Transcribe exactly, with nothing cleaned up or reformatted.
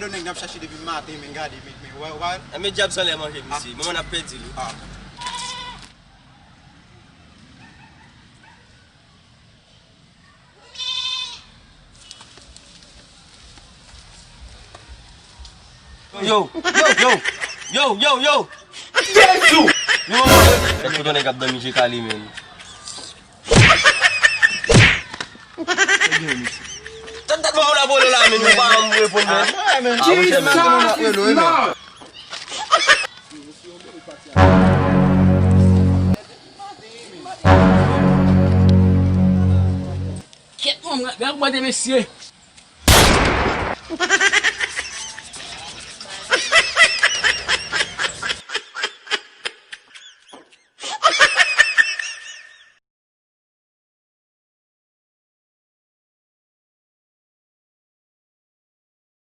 Nèg n ap chache depi maten, men gade, men, men, wè, wè. Enben, dyab sa anlè manje misye. Manman n ap pèdi l wi. Ah. Yo, yo, yo, yo, yo, yo. Jezi! Yo, yo. Èske ton nèg ap dòmi je kale, men? Tann, tann, bon, moun ap vole la, men nou pa janm reponn, men. Ah, monchè, men. Jesus is Lord! Kèt, mwen, gade kòman te mesye.